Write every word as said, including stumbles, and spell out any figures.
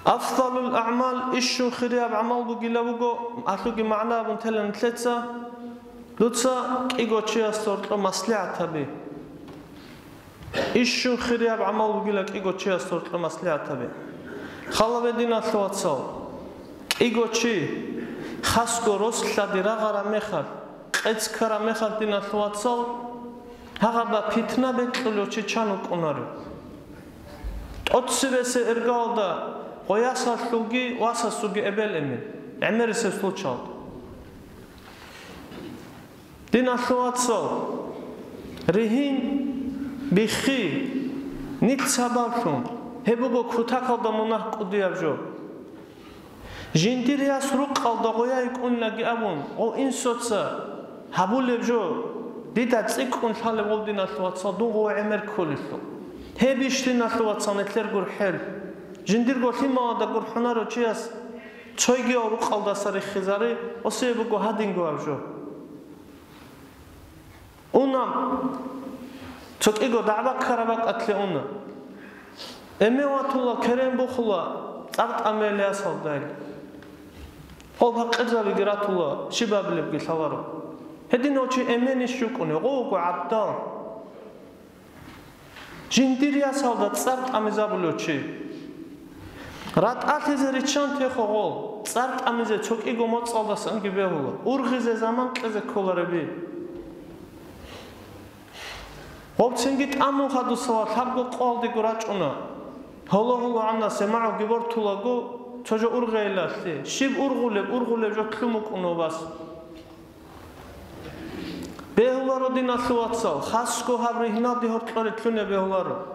Афдалул аъмал, ишщун хирияб гӀамал бугила буго, гьалъуги магӀна абун тела нилъеца, дуца кӀиго чиясда гьоркьоб маслигӀат гьабе. Ишщун хирияб гӀамал бугила кӀиго чиясда гьоркьоб маслигӀат гьабе. Халабе, диналъул вацал, кӀиго чи хасго рос лъади рагъараб мехалъ, къец ккараб мехалъ, диналъул вацал, гьагъаба питна бекьулев чи чан вукӀунарев? ТӀоцебесеб эргалда гъоясалъулги васасулги эбел-эмен, гӀемерисеб случаялда. Диналъул вацал, ригьин, биххи, нилъ сабаблъун, гьеб буго кутакалда мунагь кӀудияб жо. Жиндир яс рукъалда гъоя йикӀунаги абун, гъов инсуца гьабулеб жо, дида цӀикӀкӀун лъалеб гъов, диналъул вацал, дун гъов гӀемер кколелъул. Гьебищ, диналъул вацал, нилъер гурхӀел? Жиндирго лъималада гурхӀунаро чияс цойгияв рукъалдаса риххизари, осие буго гьадинго гьаб жо. Уна, цо кӀиго дагӀба ккараб бакӀалъе уна. Эмен ватула, керен бухула, цӀар тӀамел ясалдайги. Гъоб гьакъезабиги ратула, щиб абилебги лъаларо. Гьединав чи эменищ вукӀунев, гъов вуго гӀабдал. Жиндир ясалда цӀар тӀамизабулев чи. РатӀалъизе риччан техо гъол, цӀар тӀамизе цо кӀиго моцӀалдасанги бегьула, ургъизе заман кьезе кколареби. Гъобцинги тӀамун хадусала лъабго къоялдего рачӀуна. Гьоло-гьоло гьанна семагӀуги бортулаго, цо жо ургъейилалъе, щиб ургъулеб, ургъулеб жо лъун букӀуна вас. Бегьуларо, диналъул вацал, хасго гьаб ригьиналде гьоркьоре лъуне бегьуларо.